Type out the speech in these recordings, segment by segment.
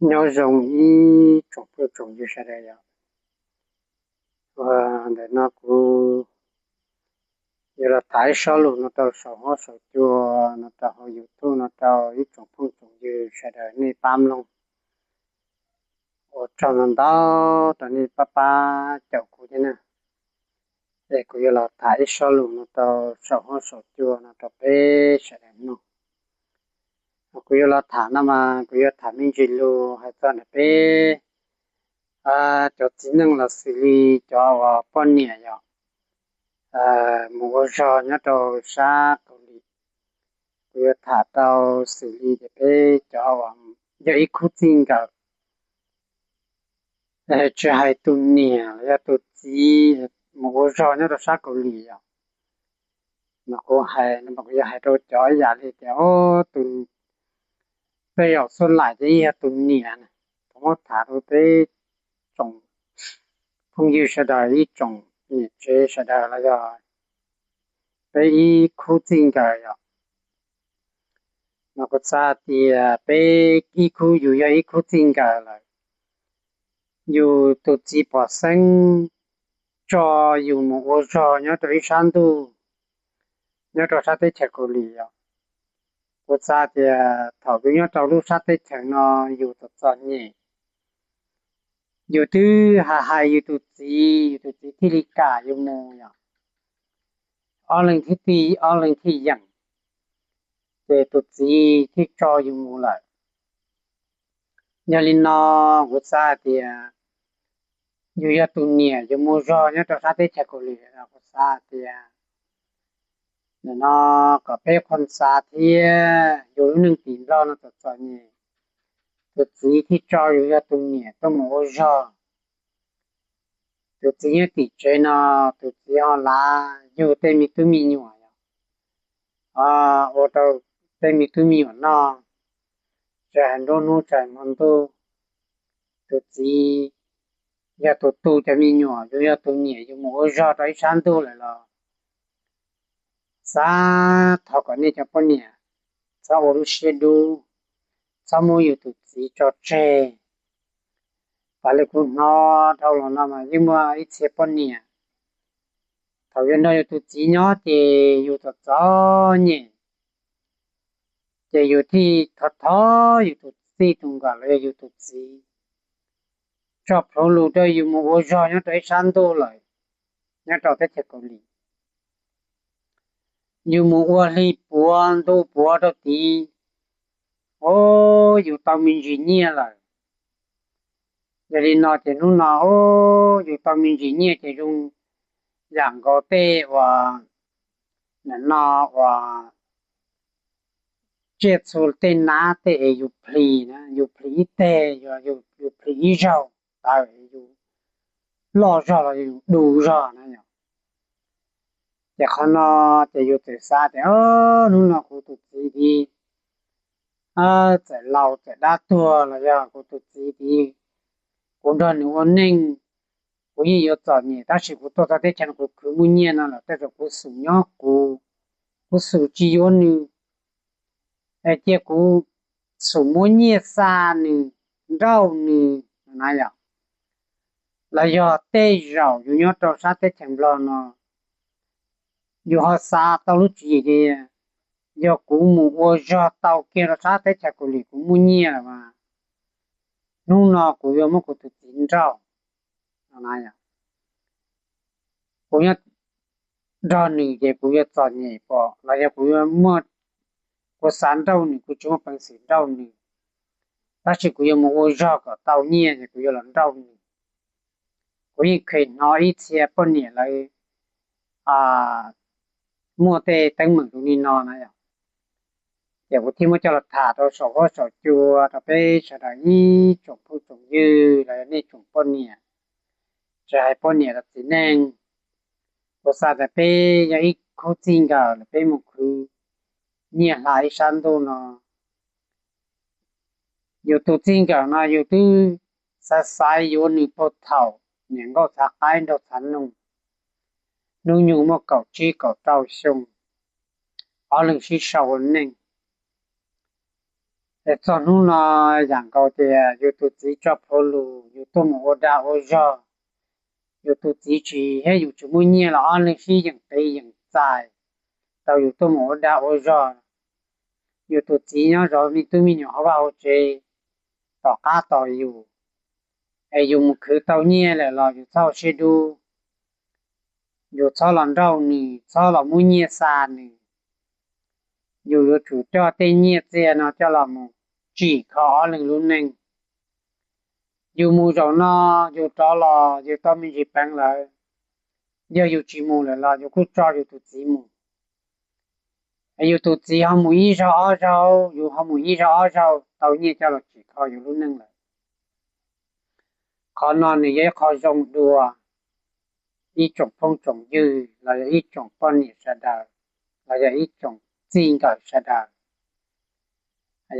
Nyob zoo ib tsoom phooj tsoom ywg sawv daws yom. Ua ntawm no kuv yuav los tham ib sob lus no rau saum huab saum cua no rau hauv YouTube no rau ib tsoom phooj tsoom ywg sawv daws nej pab mloog. Ua tsaug ntau ntau rau nej pab pab caum kuv thiab na. Es kuv yuav los tham ib sob lus no rau saum huab saum cua no rau peb sawv daws mloog. Kuv yuav los tham no mas kuv yuav tham me ntsis lus hais txog ntawm peb cov txiv neej los xws li cov uas poj niam yom, mus ua zog nyob rau sab Kaus Lim. Kuv yuav tham rau xws li tias peb cov uas yog ib khub txij nkawm, tsis hais tus niam los yog tus txiv mus ua zog nyob rau sab Kaus Lim yom. Mas kuv hais, kuv yuav hais rau cov ib yam li tias, tus, tej zaum xuj laim ces yog tus niam na. Kuv muab tham rau peb tsoom phooj ywg sawv daws, ib tsoom niam tsev sawv daws los yog peb ib khub txij nkawm yom. Mas kuv xav tias peb ib khub, yus yog ib khub txij nkawm lawm, yus tus txiv pom xeeb tso yus mus ua zog nyob rau ib sab ntuj, nyob rau sab teb chaws Kaus Lim yom. Kuv xav tias thaum yus nyob rau lub sab teb chaws no yus txom txom nyem, yus twb hais hais yus tus txiv, yus tus txiv thiaj li kam yus mus yom. Ob leeg thiaj, ob leeg thiaj yeem, ces tus txiv thiaj tso yus mus lawm. Yog li no kuv xav hais tias yus yog tus niam yus mus zog nyob rau sab teb chaws Kaus Lim no, kuv xav hais tias nim no kom peb qhov xav thiab, yus lub neej tim Nplog no txom txom nyem, tus txiv thiaj tso yus yog tus niam tuaj mus ua zog. Tus txiv nyob tim tsev no, tus txiv ho lav yug tej me tub me nyuam yom, ua rau tej me tub me nyuam noj, tsis hais nruab hnub tsis hais hmo ntuj. Tus txiv yog tus tu cov me nyuam, yus yog tus niam yus mus ua zog rau ib sab ntuj lawm los xav thov kom nej cov poj niam txhob ua lub siab dub, txhob muab yus tus txiv tso tseg. Raws li kuv hnov dhau los no mas yeej muaj ib txhia poj niam thaum yuav nrog yus tus txiv nyob ces yus txom txom nyem, ces yus thiaj thov thov yus tus txij tus nkawm los yog yus tus txiv tso plhuav lus rau yus mus ua zog nyob rau ib sab ntuj lawm, nyob rau teb chaws Kaus Lim. Yus mus ua hli puav ntu puav rau tid, o, yus tau me ntsis nyiaj lawm. Yog li no ces hnub no, o, yus tau me ntsis nyiaj ces zoo yam nkaus tej uas nim no uas tsiaj txhu tej nab tej es yus plhis na, yus plhis ib teg, yus plhis ib zaug ntawd yus loj zog los yus du zog na yom. Ces qhov no ces yus txawm xav tias, hnub no kuv tus txiv tid txawm laus txawm dab tuag los yog kuv tus txiv tid, kuv nrog nws ua neej, kuv yeej yuav txom nyem tab sis kuv tuaj txog teb chaws no kuv khwv muaj nyiaj no lawm tej zaum kuv xum nyob kuv, kuv xum tsis yuav nws, es cia kuv xum muab nyiaj xa nws, nrauj nws na yom. Los yog tej zaum yus nyob rau sab teb chaws Nplog no, yus ho xav tau lub tswv yim tias yog kuv mus ua zog tau kiag rau sab teb chaws Kaus Lim kuv muaj nyiaj lawm mas hnub no kuv yuav muab kuv tus txiv nrauj. Kuv nyob nrog nws ces kuv yuav txom nyem pom los yog kuv yuav muaj, kuv xav nrauj nws kuv tsis muaj peev xwm nrauj nws, tab sis kuv yuav mus ua zog kom tau nyiaj ces kuv yuav los nrauj nws. Kuv yeej kheev hnov ib txhia poj niam lawv muaj tej teeb meem zoo li no na yom. Ces kuv thiaj muab coj los tham rau saum huab saum cua rau peb sawv daws ib tsoom phooj tsoom ywg los yog nej tsoom poj niam, tsis hais poj niam los txiv neej. Kuv xav tias peb yog ib khub txij nkawm lawm peb mus khwv nyiaj hla ib sab ntuj no, yus tus txij nkawm no yus twb xav xaiv yuav nws puag thaum niam nkauj txhav qaib nraug txhav noog, hnub nyoog muaj kaum tsib kaum rau xyoo, ob leeg sib sau ua neej. Es txog hnub no, yam nkaus tias yus tus txiv tso plhuav lus, yus tuaj mus ua dag ua zog, yus tus txiv tsis, thiab yus tsis muaj nyiaj los ob leeg sib yeem qiv yeem txais rau yus tuaj mus ua dag ua zog. Yus tus txiv nyob zov me tub me nyuam hauv vaj hauv tsev, tom qab tos yus, es yus mus khwv tau nyiaj lawm los yus txhob ua siab dub, yus txhob los nrauj nws, txhob los muab nyiaj xa nws. Yus yuav tsum coj tej nyiaj txiag no coj los mus tsim kho ob leeg lub neej. Yus mus zaum no, yus rov los yus tau me ntsis peev lawm, yog yus tsis mus lawm los yus kuj tso yus tus txiv mus. Yus tus txiv ho mus ib zaug ob zaug, yus ho mus ib zaug ob zaug, tau nyiaj coj los tsim kho yus lub neej lawm. Qhov no nws yog ib qho zoo dua ib tsoom phooj tsoom ywg los yog ib tsoom poj niam sawv daws, los yog ib tsoom txij nkawm sawv daws.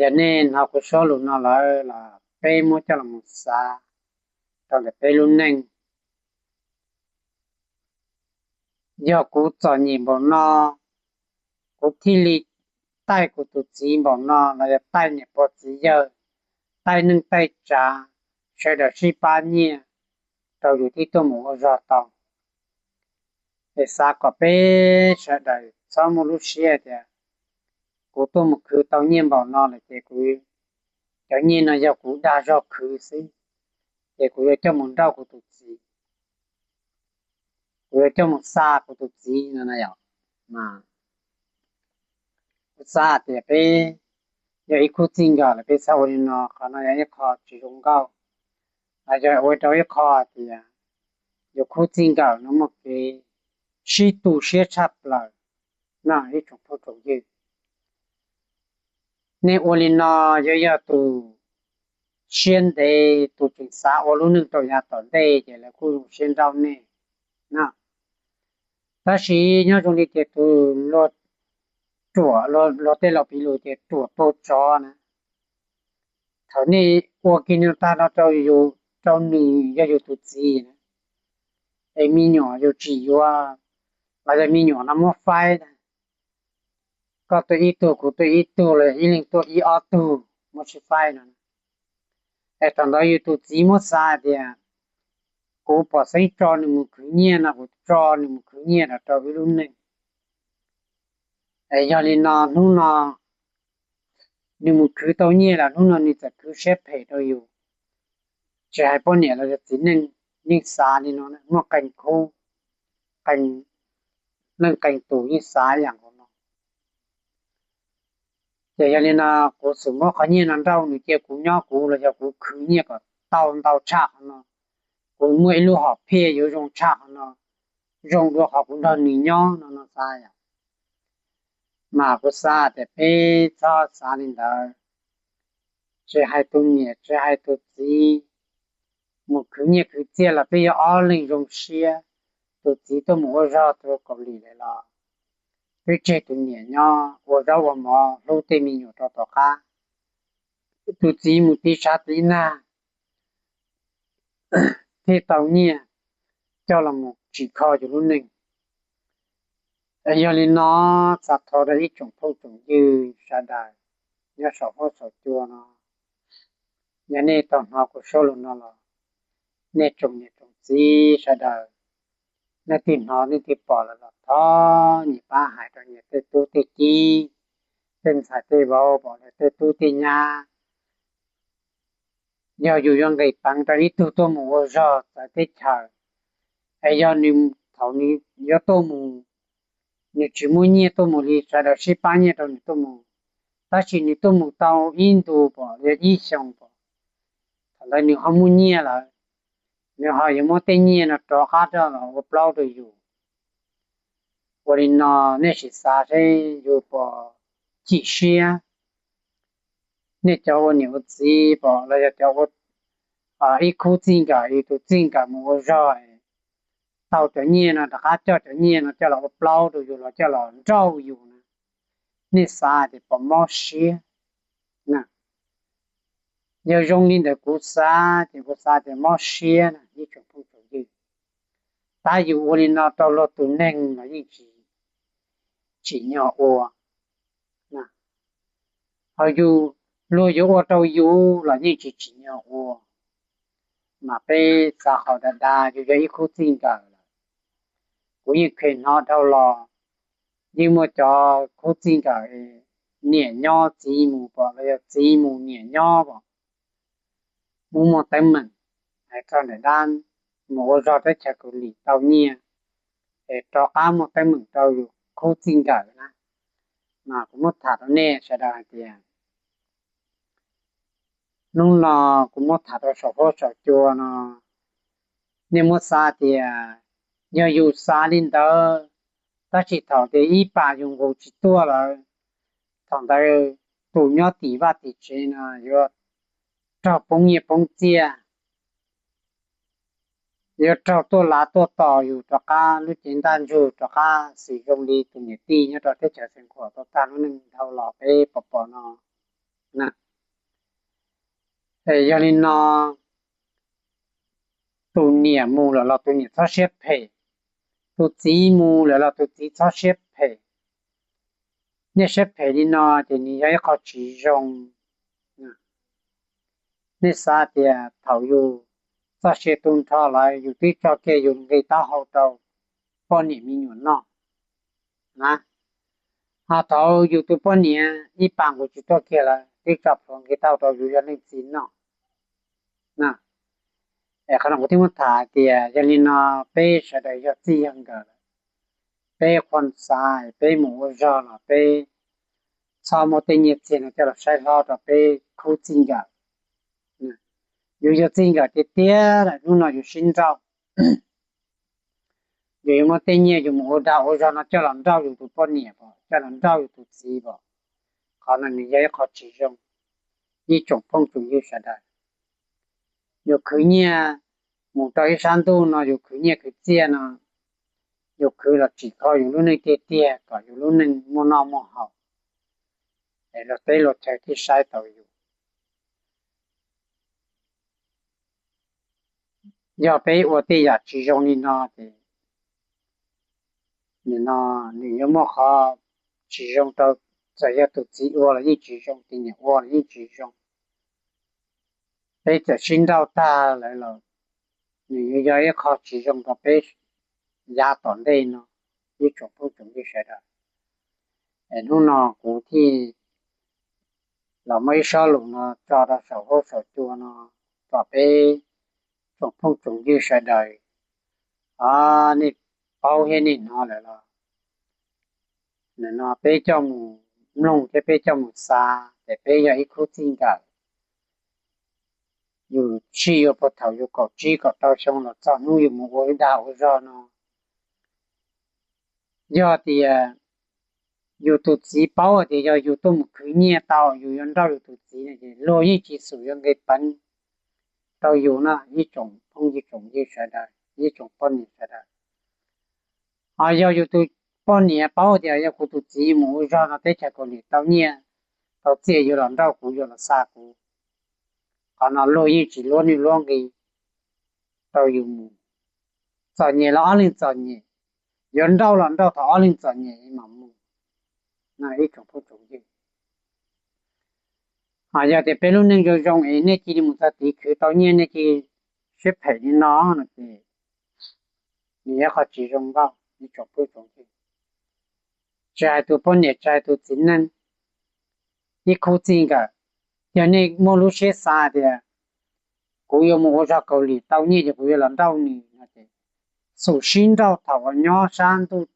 Yog nej hnov kuv suab lus no lawm los peb muab coj los mus xav rau ntawm peb lub neej. Yog kuv txom nyem npaum no, kuv thiaj li taij kuv tus txiv npaum no los yog taij niam pog txiv yawg, taij neej taij tsav, sawv daws sib pab nyiaj rau yus thiaj tuaj mus ua zog tau. Es xav kom peb sawv daws txhob muaj lub siab tias kuv tuaj mus khwv tau nyiaj npaum no lawm ces kuv, cov nyiaj no yog kuv dag zog khwv xwb, ces kuv yuav coj mus nrauj kuv tus txiv, kuv yuav coj mus xa kuv tus txiv no na yom. Kuv xav tias peb yog ib khub txij nkawm los peb txhob ua li no, qhov no yog ib qho tsis zoo nkauj. Los yog ua rau ib qho tias yus khub txij nkawm no muaj kev sib tu siab tshaj plaws no ib tsoom phooj tsoom ywg. Nej ua li no yuav yog tus siab ntev, tus tseem xav ua lub neej rau yav tom ntej ces lawv kuj zoo siab nrauj nej na. Tab sis nyob zoo li tias tus luag ruam, luag tej laus piv lus tias ruam tua tsov na. Thaum nej ua kiag no tag no rau yus, rau nws yog yus tus txiv na, es me nyuam yus tsis yuav, los yog me nyuam no muab faib na, koj tuaj ib tug kuv tuaj ib tug los ib leeg tuaj ib ob tug muab sib faib no. Es thaum ntawd yus tus txiv muab xav tias kuv pom xeeb tso nws mus khwv nyiaj no kuv tso nws mus khwv nyiaj rau ib lub neej. Es yog li no hnub no nws mus khwv tau nyiaj los hnub no nws txawm khwv siab phem rau yus. Tsis hais poj niam los yog txiv neej yeej xav li no, muaj qee khub, qee leej qee tus yeej xav ib yam nkaus no. Ces yog li no kuv xum muab qhov nyiaj no nrauj nws cia kuv nyob kuv los yog kuv khwv nyiaj kom tau ntau tshaj qhov no, kuv muaj ib lub hom phiaj yuav zoo tshaj qhov no, zoo dua qhov kuv nrog nws nyob no no xav yom. Mas kuv xav tias peb txhob xav li ntawd. Tsis hais tus niam tsis hais tus txiv, mus khwv nyiaj khwv txiaj los peb yog ob leeg zoo siab. Tus txiv tuaj mus ua zog rau Kaus Lim lawm los twb tseg tus niam nyob ua zaub ua mov hlub tej me nyuam rau tom qab. Tus txiv mus tiv tshav tiv nag thiaj tau nyiaj coj los mus tsim kho yus lub neej. Yog li no, xav thov rau ib tsoom phooj tsoom ywg sawv daws nyob saum huab saum cua no, yog nej tau hnov kuv suab lus no los, nej tsoom niam tsoom txiv sawv daws, nej twb hnov nej twb pom lawm los thov nyias pab hais rau nyias tej tub tej kiv, tej ntxhais tej vauv, pom lawv tej tub tej nyab. Yog yus yuav nqis peev rau ib tug tuaj mus ua zog txawv teb chaws, es yog nws thaum nws yuav tuaj mus, nws tsis muaj nyiaj tuaj mus li, sawv daws sib pab nyiaj rau nws tuaj mus, tab sis nws tuaj mus tau ib ntus pom yog ib xyoos pom, thaum ntawd nws ho muaj nyiaj lawm, nws ho yuav muab tej nyiaj no rov qab rau los ua plaub rau yus. Ua li no nej sim xav seb yus puas chim siab, nej cov ua niam ua txiv pom los yog cov ua ib khub txij nkawm, yus tus txij nkawm mus ua zog, tau cov nyiaj no rov qab coj cov nyiaj no coj los ua plaub rau yus los coj los nrauj yus na, nej xav tias puas mob siab? Yog zoo li ntawd kuv xav ces kuv xav tias mob siab na ib tsoom phooj tsoom ywg. Tab yus ua li no rau luag tus neeg los yeej tsis, tsim nyog ua. Ho yus luag yuav ua rau yus los yeej tsis tsim nyog ua. Mas peb xav qhov dav dav, yus yog ib khub txij nkawm lawm. Kuv yeej kheev hnov dhau los, yeej muaj cov khub txij nkawm niam nyob txiv mus pom los yog txiv mus niam nyob pom, mus muag teeb meem, hais txog ntawm dab mus ua zog teb chaws Kaus Lim tau nyiaj, es rov qab muaj teeb meem rau yus khub txij nkawm na. Mas kuv muab tham rau nej sawv daws hais tias, hnub no kuv muab tham rau saum huab saum cua no, nej muab xav tias yog yus xav li ntawd, tab sis thaum tias ib pas yus nqus tsis tuaj lawm, thaum ntawd tus nyob tim vaj tim tsev no yuav raug poob nyiaj poob txiaj, yuav raug tuaj lav tuaj tos yus rov qab lub cev ntaj ntsug rov qab xws zoo li tus niam tij nyob rau teb chaws Xeev Khuam tau tag lub neej dhau los peb pom pom no na. Es yog li no, tus niam mus lawm los tus niam txhob siab phem, tus txiv mus lawm los tus txiv txhob siab phem. Nej siab phem li no ces nws yog ib qho tsis zoo. Nej xav tias thaum yus txoj sia tu nrho lawm yus twb tso kiag yus nqi taub hau rau poj niam me nyuam noj na, ho thaum yus tus poj niam ib pas nqus tsis tuaj kiag lawm twb tso plhuav nqi taub hau rau yus yog leej txiv noj. Es qhov no kuv thiaj muab tham hais tias yog li no, peb sawv daws yog txij yog nkawm lawm, peb qhuas xav peb mus ua zog los peb txhob muab tej nyiaj txiag no coj los saib hlob rau peb khub txij nkawm. Yus yog txij nkawm tiag tiag lawm hnub no yus sib nrauj, yus yuav muab tej nyiaj yus mus ua dag ua zog no coj los nrauj yus tus poj niam pom, coj los nrauj yus tus txiv pom, qhov no nws yog ib qho tsis zoo. Ib tsoom phooj tsoom ywg sawv daws, yus khwv nyiaj mus rau ib sab ntuj no, yus khwv nyiaj khwv txiaj no, yus khwv los tsim kho yus lub neej tiag tiag kom yus lub neej muaj noj muaj haus, es luag teb luag chaw thiaj saib taus yus. Yog peb ua tej yam tsis zoo li no ces nim no nws yuav muaj qhov tsis zoo rau, txawm yog tus txiv ua los yeej tsis zoo, tus niam ua los yeej tsis zoo. Peb txawm sib nrauj tag lawm los nws yuav yog ib qho tsis zoo rau peb yav tom ntej no, ib tsoom phooj tsoom ywg sawv daws. Es hnub no kuv thiaj los muab ib sob lus no tso rau saum huab saum cua no kom peb tsoom phooj tsoom ywg sawv daws, nej paub thiab nej hnov lawm los nim no peb coj mus mloog thiab peb coj mus xav ces peb yog ib khub txij nkawm. Yus sib yuav puag thaum yus kaum tsib kaum rau xyoo los txog hnub yus mus ua dag ua zog no, yog tias yus tus txiv paub hais tias yog yus tuaj mus khwv nyiaj tau yus yuav nrauj yus tus txiv no ces luag yeej tsis xum yuav nqis peev rau yus na, ib tsoom phooj ywg tsoom ywg sawv daws, ib tsoom poj niam sawv daws. Ho yog yus tus poj niam paub tias yog kuv tus txiv mus ua zog no teb chaws Kaus Lim tau nyiaj tau txiaj yuav los nrauj kuv yuav los xa kuv, qhov no luag yeej tsis luab nuj luab nqi rau yus mus. Txom nyem los ob leeg txom nyem, yuav nrauj los nrauj thaum ob leeg txom nyem mam mus. Ib tsoom phooj tsoom ywg, ho yog tias peb lub neej zoo zoo es nej cia li mus txog tid khwv tau nyiaj nej cia li siab phem li no no ces nws yog qhov tsis zoo nkauj ib tsoom phooj tsoom ywg. Tsis hais tus poj niam tsis hais tus txiv neej, ib khub txij nkawm, yog nej muaj lub siab xav tias kuv yuav mus ua zog Kaus Lim tau nyiaj ces kuv yuav los nrauj nws no ces xum sib nrauj thaum uas nyob sab ntuj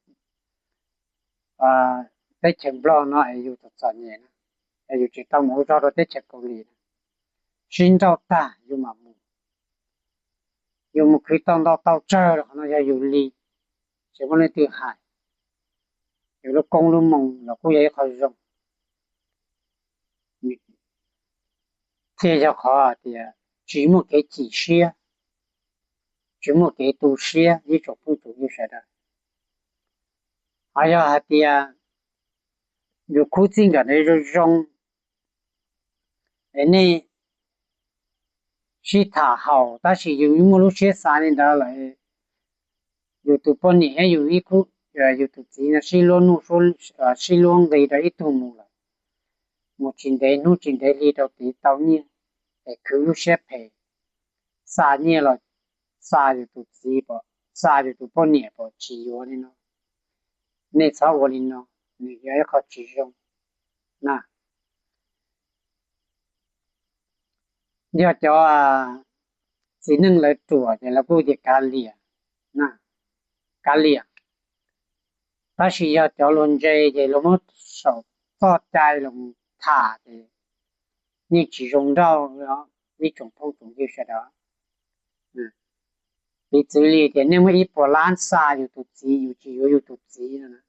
teb chaws Nplog no es yus txom txom nyem na, es yus tsis tau mus ua zog rau teb chaws Kaus Lim na, sib nrauj tag yus mam mus. Yus mus khwv tau ntau tau tsawg los qhov no yog yus li, tsis muaj leej twg hais. Yus lub koob lub moo los kuj yog ib qho zoo, thiaj yog qhov hais tias tsis muaj kev chim siab, tsis muaj kev tu siab ib tsoom phooj tsoom ywg sawv daws. Ho yog hais tias yus khub txij nkawm ntawd zoo zoo es nej sib tham haum tab sis yus muaj lub siab xav li ntawd lawm, yus tus poj niam thiab yus ib khub, yus tus txiv no sib luab nuj, sib luab nqi rau ib tug mus lawm, mus tsis ntev hnub tsis ntev hli rau tid tau nyiaj, es khwv lub siab phem, xa nyiaj los xa yus tus txiv pom, xa yus tus poj niam pom, tsis yuav li no. Nej txhob ua li no, nws yog ib qho tsis zoo na. Yog cov txiv neej lawv ruam ces lawv kuj tias kav liam, kav liam. Tab sis yog cov luag ntse ces luag muab saum txoj cai los tham ces yeej tsis zoo nrauj. Ib tsoom phooj tsoom ywg sawv daws, piv txwv li tias nej muaj ib puas lab xa yus tus txiv, yus tsis yuav yus tus txiv no,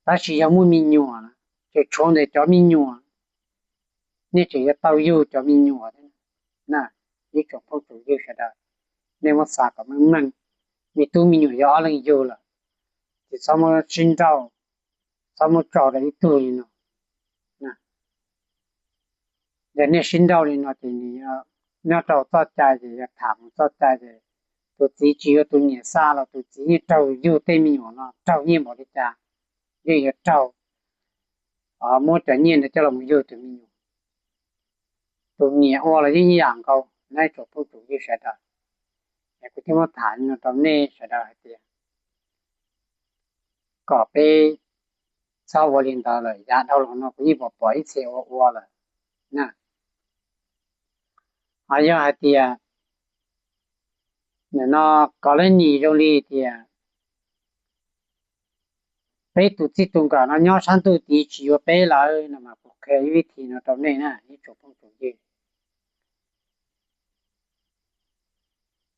tab sis yog muaj me nyuam, ces tshuav ntawm cov me nyuam, nej tseem yuav tau yug cov me nyuam thiab na. Ib tsoom phooj tsoom ywg sawv daws, nej muab xav kom meej meej. Me tub me nyuam yog ob leeg yug lawm, ces txhob muab sib nrauj, txhob muab tso rau ib tug li no. Yog nej sib nrauj li no ces nws nyob rau txoj cai, ces yog tham mus txoj cai ces tus txiv tsis yuav tus niam xa los tus txiv yeej raug yug tej me nyuam no raug nyiaj npaum li cas, yeej yuav raug muab cov nyiaj ntawd coj los mus yug tus me nyuam. Tus niam ua los yeej ib yam nkaus na, ib tsoom phooj tsoom ywg sawv daws. Es kuv thiaj muab tham li no rau nej sawv daws hais tias kom peb txhob ua li ntawd lawm. Yav dhau los no kuv yeej pom pom ib txhia ua ua lawm na. Ho yog hais tias nim no kov leej nim zoo li tias peb tus txij tus nkawm no nyob sab ntuj tid tsis yuav peb lawm no mas kuv qhia ib vib thi no rau nej na ib tsoom phooj tsoom ywg.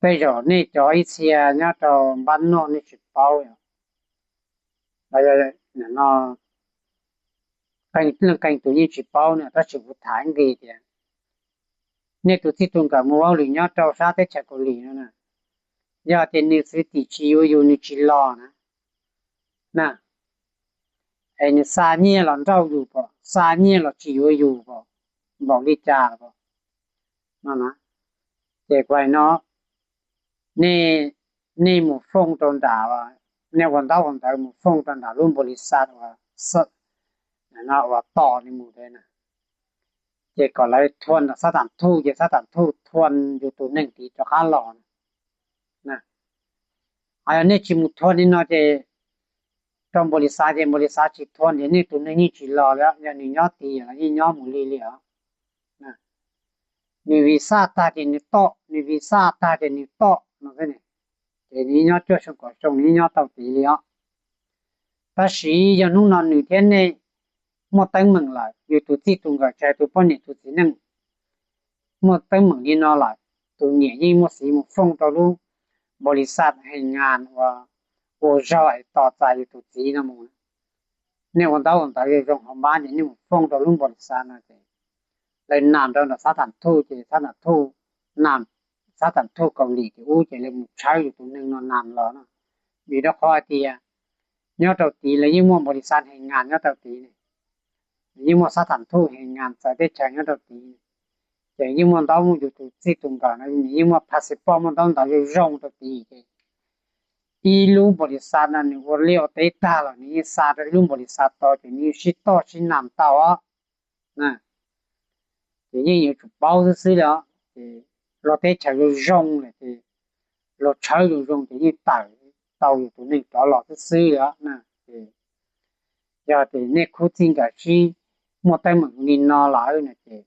Tej zaum nej cov ib txhia nyob rau npab noj nej tsis paub, los yog leej tus yeej tsis paub na, tab sis kuv tham nqi tias nej tus txij tus nkawm mus ua hauj lwm nyob rau sab teb chaws Kaus Lim no na, yog tias nws txwv tim tsis yuav yus nws tsis los na, na, es nws xa nyiaj los nrauj yus pom, xa nyiaj los tsis yuav yus pom, npaum li cas los pom no na, ces kuv hais no, nej, nej mus fooj rau nram, nej ua ntaub ua ntawv mus fooj rau nram lub npaum li xav uas, uas tos nws mus ntawd na, ces kom lawv thua nram xab tam thuj, ces xab tam thuj thua yus tus neeg tid rov qab los na. Ho yog nej tsis mus thua li no ces rau npaum li xav ces npaum li xav tsis thua ces nej tus neeg yeej tsis los li, yog nws nyob tid los yeej nyob mus li li os. Nws vim xaj tag ces nws tom, nws vim xaj tag ces nws tom no, ces nws nyob cuaj xyoo kaum xyoo nws nyob tau tid li os. Tab sis yog hnub no nws thiab nej muaj teeb meem lawm, yus tus txij tus nkawm tsis hais tus poj niam tus txiv neej muaj teeb meem li no lawm, tus niam yeej muaj xiv mus fooj rau lub npaum li xav hees ngas uas ua zog es tos txais yus tus txiv no mus. Nej ua ntaub ua ntawv zoo zoo hauv npab ces nej mus fooj rau lub npaum li xav no ces lawv nas rau nram xab tam thuj ces xab tam thuj, nas, xab tam thuj Kaus Lim tim ub ces lawv mus tshawb yus tus neeg no nas los no. Vim rau qhov hais tias nyob rau tid lawv yeej muaj npaum li xav hees ngas nyob rau tid ne, yeej muaj xab tam thuj hees ngas txawv teb chaws nyob rau tid, ces yeej muaj ntaub muaj ntawv, tus txij tus nkawm no nws yeej muaj passport muaj ntaub ntawv zoo zoo rau tid ces ib lub npaum li xav no nws ua liaj ua teb tag los nws yeej xa rau ib lub npaum li xav tod ces nws yeej sib toj sib nas tau os. Ces yeej yuav tsum paub xwb xwb li os. Ces luag teb chaws zoo zoo lawm ces luag tshawb zoo zoo ces yeej tawm tau yus tus neeg rov los xwb xwb li os. Ces yog tias nej khub txij nkawm sib muaj teeb meem li no lawm no ces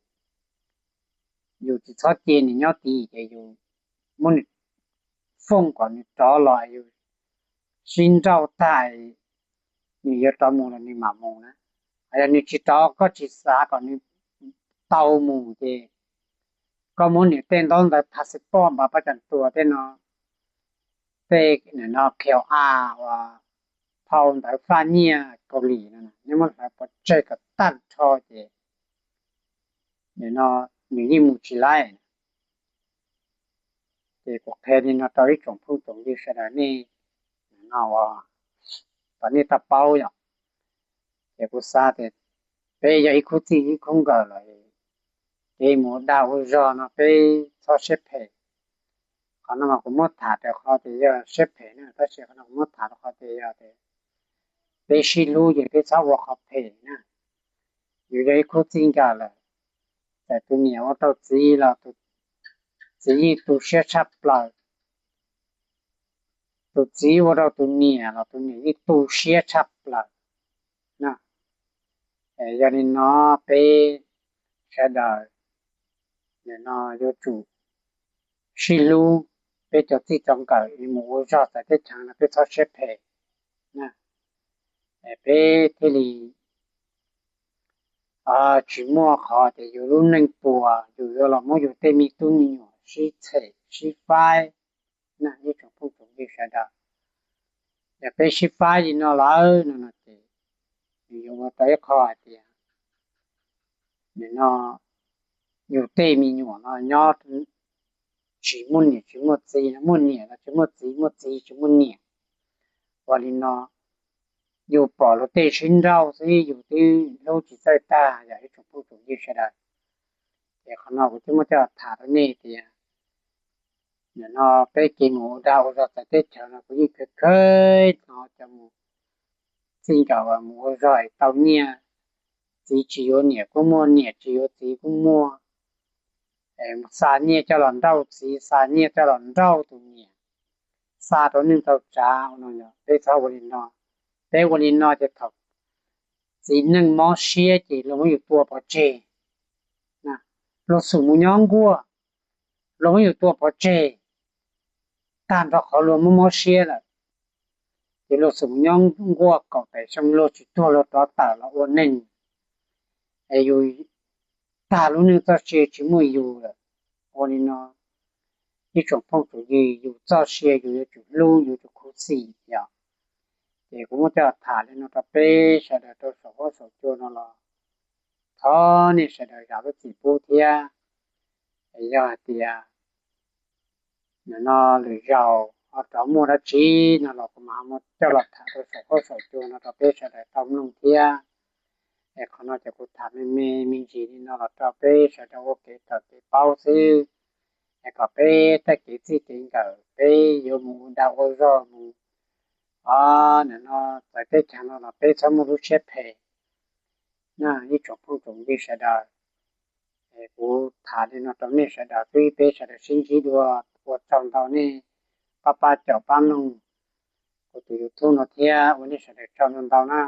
yus tsis txhob cia nws nyob tid ces yus muab nws fooj kom nws rov los, yus sib nrauj tag nws yuav rov mus los nws mam mus na. Yog nws tsis rov, koj tsis xav kom nws tau mus ces koj muab nws tej ntaub ntawv passport npav pab cam tuas tej no, tej no qhia a uas phau ntawv faj nyiaj Kaus Lim no, nej muab hlawv pov tseg kom tag nrho ces nws yeej mus tsis laij. Ces kuv qhia li no rau ib tsoom phooj tsoom ywg sawv daws nej no uas kom nej tau paub yom. Ces kuv xav tias peb yog ib khub txij ib khub nkawm lawm, kev mus dag ua zog no peb txhob siab phem. Qhov no mas kuv muab tham rau qhov tias yog siab phem na, tab sis qhov no kuv muab tham rau qhov tias yog tias peb sib hlub ces peb txhob ua qhov phem na. yus yog ib khub txij nkawm lawm, txawm tus niam ua rau txiv los txiv yeej tu siab tshaj plaws, tus txiv ua rau tus niam los tus niam yeej tu siab tshaj plaws na. Yog li no peb sawv daws nim no yuav tsum sib hlub, peb cov txij cov nkawm mus ua zog txawv teb chaws no peb txhob siab phem na. Peb thiaj li tsis muaj qhov tias yus lub neej puas yus yuav los muab yus tej me tub me nyuam sib txhem sib faib na ib tsoom phooj tsoom ywg sawv daws. Yog peb sib faib li no lawm no no ces nws yuav ua tau ib qho hais tias nim no yus tej me nyuam no nyob tsis muaj niam tsis muaj txiv, muaj niam los tsis muaj txiv, muaj txiv tsis muaj niam. Ua li no yus pom luag tej sib nrauj xwb yus twb hlub tsis txawj tag yog ib tsoom phooj tsoom ywg sawv daws. Ces qhov no kuv twb muab coj tham rau nej tias nim no peb kev mus ua dag ua zog txawv teb chaws no kuv yeej khawv kheev hnov cov mus txij nkawm mus ua zog es tau nyiaj, txiv tsis yuav niam kuj muaj, niam tsis yuav txiv kuj muaj, xa nyiaj coj los nrauj txiv, xa nyiaj coj los nrauj tus niam, xa rau neej tau tsav no. Peb txhob ua li no, peb ua li no ces thaum txiv neej mob siab ces luag muab yus tua pov tseg, luag xum mus nyob nkuaj, luag muab yus tua pov tseg tag nrho qhov luag mob mob siab lawm, ces luag xum mus nyob nkuaj kaum tawm xyoo luag tsis tuag luag rov tawm los ua neeg, es yus tag lub neej txoj sia tsis muaj yus lawm. Ua li no ib tsoom phooj tsoom ywg, yus txoj sia yus yuav tsum hlub, yuav tsum khuv xim yom. Ces kuv muab coj tham li no rau peb sawv daws rau saum huab saum cua no los thov nej sawv daws zam lub txim pub thiab. Yog hais tias nim no lwm zaus ho rov muaj dab tsi no los kuv mam coj los tham rau saum huab saum cua no rau peb sawv daws tau mloog thiab. Es qhov no ces kuv tham me me me ntsis li no los rau peb sawv daws ua kev kawm kev paub xwb, es kom peb tej kev txij kev nkawm peb yuav mus ua dag ua zog mus, o, nim no txawv teb chaws no los peb txhob muaj lub siab phem na ib tsoom phooj tsoom ywg sawv daws. Kuv tham li no rau nej sawv daws xwb, peb sawv daws sib ntsib dua, ua tsaug ntau nej pab pab caum pab mloog kuv tus YouTube no thiab, ua nej sawv daws tsaug ntau ntau na.